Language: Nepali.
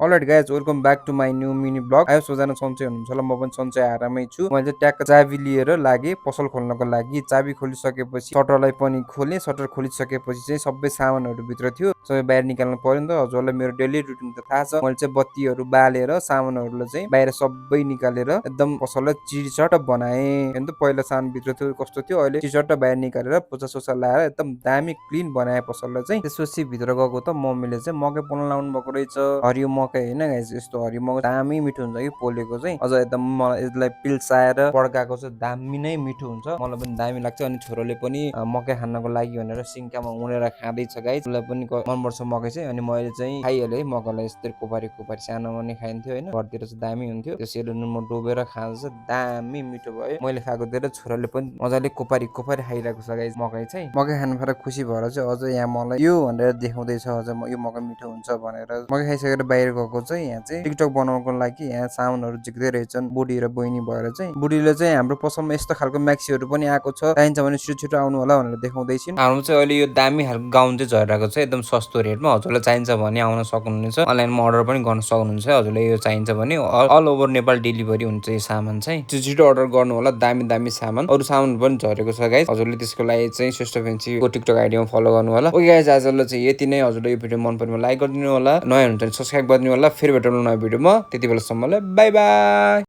All right guys welcome back to my new mini blog. आयो सोजना सन्चै हुनुहुन्छ होला, म पनि सन्चै आरामै छु। मैले चाहिँ ट्याक्क चाबी लिएर लागे पसल खोल्नको लागि। चाबी खोलिसकेपछि सटरलाई पनि खोलेँ। सटर खोलिसकेपछि चाहिँ सबै सामानहरू भित्र थियो, सबै बाहिर निकाल्नु पर्यो नि त। हजुरलाई मेरो डेली रुटिन त थाहा छ। मैले चाहिँ बत्तीहरू बालेर सामानहरूलाई चाहिँ बाहिर सबै निकालेर एकदम पसललाई चिरचट बनाएँ। हेर्नु त पहिला सामान भित्र थियो कस्तो थियो, अहिले चिरचट बाहिर निकालेर पोचा सोचा लाएर एकदम दामी क्लिन बनाए पसललाई चाहिँ। त्यसपछि भित्र गएको त मम्मीले चाहिँ मकै पोल्न लाउनु भएको रहेछ। हरियो मकै होइन गाइस, यस्तो हरियो मकै दामी मिठो हुन्छ कि पोलेको चाहिँ। अझ एकदम मलाई यसलाई पिल्साएर पड्काएको चाहिँ दामी नै मिठो हुन्छ, मलाई पनि दामी लाग्छ। अनि छोरोले पनि मकै खानको लागि भनेर सिङ्कामा उनेर खाँदैछ गाइस। उसलाई पनि मनपर्छ मकै चाहिँ। अनि मैले चाहिँ खाइहालेँ है मकैलाई, यस्तै कोपारी कोपारी सानोमा नि खाइन्थ्यो होइन, घरतिर चाहिँ दामी हुन्थ्यो। त्यो सेलो नुनमा डुबेर खाँदा चाहिँ दामी मिठो भयो। मैले खाएको देखेर छोराले पनि मजाले कोपारी कोपारी खाइरहेको छ गाइस मकै चाहिँ। मकै खानु फेरि खुसी भएर चाहिँ अझ यहाँ मलाई यो भनेर देखाउँदैछ, अझ यो मकै मिठो हुन्छ भनेर। मकै खाइसकेर बाहिर गएको चाहिँ यहाँ चाहिँ टिकटक बनाउनको लागि यहाँ सामानहरू झिक्दै रहेछन् बुढी र बहिनी भएर चाहिँ। बुढीले चाहिँ हाम्रो पसलमा यस्तो खालको म्याक्सीहरू पनि आएको छ, चाहिन्छ भने छिटो छिटो आउनु होला भनेर देखाउँदैछिन्। हाम्रो चाहिँ अहिले यो दामी खालको गाउन चाहिँ झरिरहेको छ एकदम सस्तो रेटमा। हजुरलाई चाहिन्छ भने आउन सक्नुहुनेछ, अनलाइनमा अर्डर पनि गर्न सक्नुहुन्छ। हजुरलाई यो चाहिन्छ भने अल ओभर नेपाल डेलिभरी हुन्छ यो सामान चाहिँ। छिटो छिटो अर्डर गर्नु होला, दामी दामी सामान। अरू सामान पनि झरेको छ गाइस, हजुरले त्यसको लागि चाहिँ श्रेष्ठ फ्यान्सीको टिकटक आइडीमा फलो गर्नु होला। ओके गाइस, आजलाई चाहिँ यति नै। हजुरले यो भिडियो मन परेमा लाइक गरिदिनु होला, नयाँ हुन्छ भने सब्सक्राइब गरिदिनु होला। फेरि भेटौँ नयाँ भिडियोमा, त्यति बेलासम्मलाई बाई बाई।